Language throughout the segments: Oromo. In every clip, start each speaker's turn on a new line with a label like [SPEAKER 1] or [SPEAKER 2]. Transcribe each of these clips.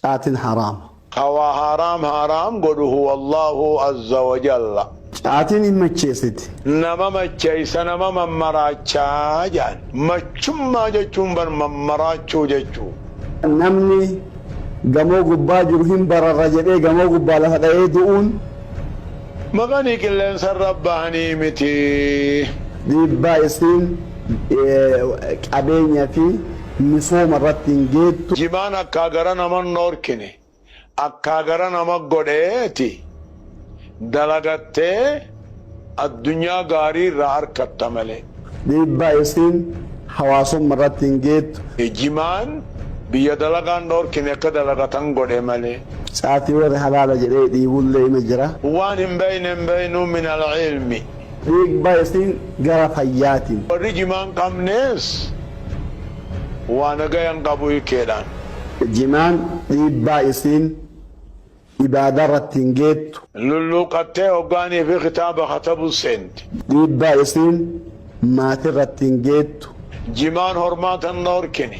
[SPEAKER 1] Caatin haraama.
[SPEAKER 2] Ka waa haaraam haaraam godhu huwa Allaahu azza wa jalla.
[SPEAKER 1] Caatiin hin macheessiti.
[SPEAKER 2] Nama macheessa nama mammaraacha jedhan. Machummaa jechuun bar mammaraachuu jechuu.
[SPEAKER 1] Namni gamoo gubbaa jiru hin bararra jedhee gamoo gubbaa lafa dha'ee du'uun.
[SPEAKER 2] Maqanii qilleensarra bahanii miti.
[SPEAKER 1] Dhiibbaa isiin qabeenya fi misooma irratti hin geettu.
[SPEAKER 2] Jimaan akkaa gara nama hin dhoorkine akkaa gara nama godheeti dalagattee addunyaa gaarii irraa arkatta malee.
[SPEAKER 1] Dhiibbaa isiin hawaasumma irratti hin geettu.
[SPEAKER 2] Jimaan biyya dalagaa hin dhoorkine akka dalagatan godhe malee.
[SPEAKER 1] Caatii warri halaala jedhee dhiibullee ima jira.
[SPEAKER 2] Waan hin beeyne hin beeynu min al-ilmi.
[SPEAKER 1] Dhiibbaa isiin gara fayyaatiin.
[SPEAKER 2] Warri jimaa hin qabnees waa nagaya hin qabu hikeedhaan.
[SPEAKER 1] Jimaan dhiibbaa isiin ibaadaa irratti hin geettu.
[SPEAKER 2] Lulluuqattee hoggaanii fi kitaaba katabuu seente.
[SPEAKER 1] Dhiibbaa isiin maatii irratti hin geettu.
[SPEAKER 2] Jimaan hormaata hin dhoorkine.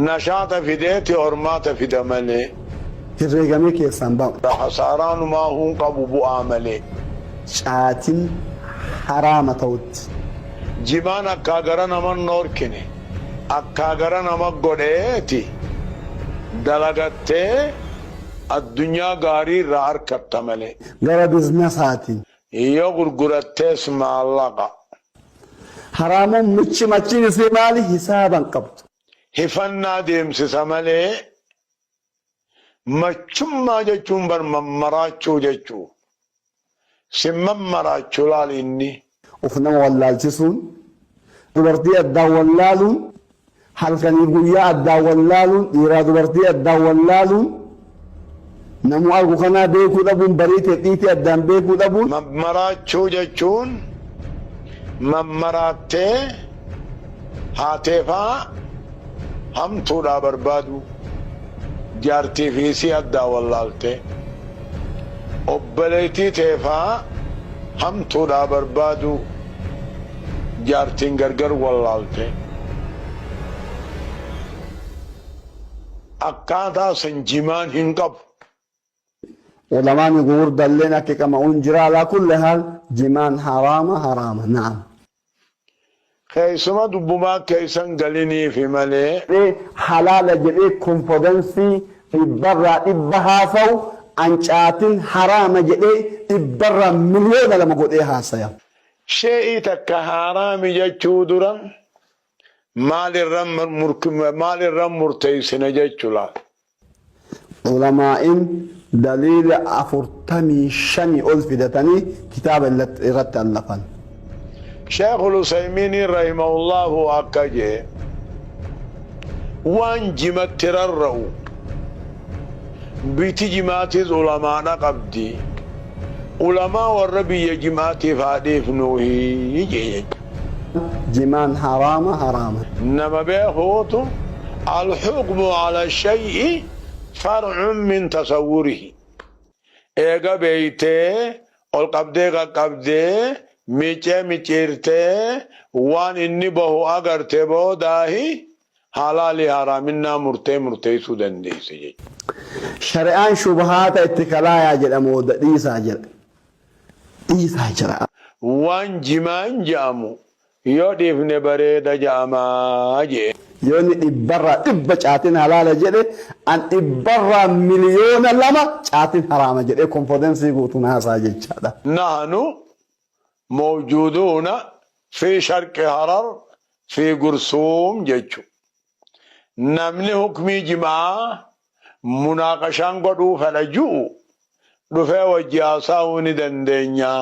[SPEAKER 2] Nashaaxa fideeti hormaata fida malee.
[SPEAKER 1] Herreegamee keessaa hin ba'u.
[SPEAKER 2] Khasaaraan humaahuu hin qabu bu'aa malee.
[SPEAKER 1] Caatin haraama ta'utti.
[SPEAKER 2] Jimaan akkaa gara nama hin dhoorkine akkaa gara nama godheeti dalagattee addunyaa gaarii irraa arkatta malee.
[SPEAKER 1] Gara biznasaatiin.
[SPEAKER 2] Yoo gurgurattees maallaqa.
[SPEAKER 1] Haraamuun michi machiin isii maali hisaaba hin qabdu.
[SPEAKER 2] Hifannaa deemsisa malee Machummaa jechuun bar mammaraachuu jechuu. Sin mammaraachu laal inni.
[SPEAKER 1] Of nama wallaalchisuun, dubartii addaan wallaaluun, halkaniif guyyaa addaan wallaaluun, dhiiraa dubartii addaan wallaaluun, namuu argu kanaa beekuu dhabuun, bariitee dhiitee addaan beekuu dhabuun.
[SPEAKER 2] Mammaraachuu jechuun mammaraattee haateefaa hamtuudhaa barbaaduu, jaartii fi isii addaa wallaaltee, obboleeytii tee faa hamtuudhaa barbaaduu, jaartiin gargar wallaaltee. Akkaataa san jimaan hin qabu.
[SPEAKER 1] Ulamaani gugurdalleen akki qama'uun jira alaa kulli haal jimaan haraama haraama na'am.
[SPEAKER 2] Keessuma dubbumaa keessa hin galiniifi malee.
[SPEAKER 1] Jedhee halaala jedhee konfodansii dhibbarraa dhibba haasawu an caatin haraama jedhee dhibbarraa 2,000,000 godhee haasaya.
[SPEAKER 2] Shee'ii takka haaraami jechuu dura maal irra maal irra murteessina jechu laal.
[SPEAKER 1] Ulamaa'in daliila 45 ol fidatanii kitaaba irratti allafan.
[SPEAKER 2] Sheekhul Usaymiiniin rahimahullaahu akka je'e waan jimatti rarra'u biyti jimaatiis ulamaadha qabdi ulamaa warra biyya jimaatiif haa dhiifnuuhi je'e jechuudha.
[SPEAKER 1] Jimaan haraama haraama.
[SPEAKER 2] Nama beekuutu Al-hukmu ala shay'i far'un min tasawwurihi. Eega beeytee, ol qabdee qaqqabdee, miiccee micciirtee, waan inni bahu agarte boodaahi halaalii haraaminnaa murtee murteessuu dandeessa jechuudha.
[SPEAKER 1] Shari'aan shubahaata itti kalaayaa jedha moo dhiisaa jedha? Dhiisaa jedha.
[SPEAKER 2] Waan jimaan ja'amu yoo dhiifne bareeda ja'ama je'e.
[SPEAKER 1] Yoo inni dhibbarraa dhibba caatiin halaala jedhe an dhibbarraa 2,000,000 caatiin haraama jedhee konfodensii guutuun haasa'a jechaadha.
[SPEAKER 2] Nahnu mawjuuduuna fii sharqi harar fii gursuum jechu. Namni hukmii jima'aa munaaqashaan godhuu fedha ju'u dhufee wajji haasaawuu ni dandeenya.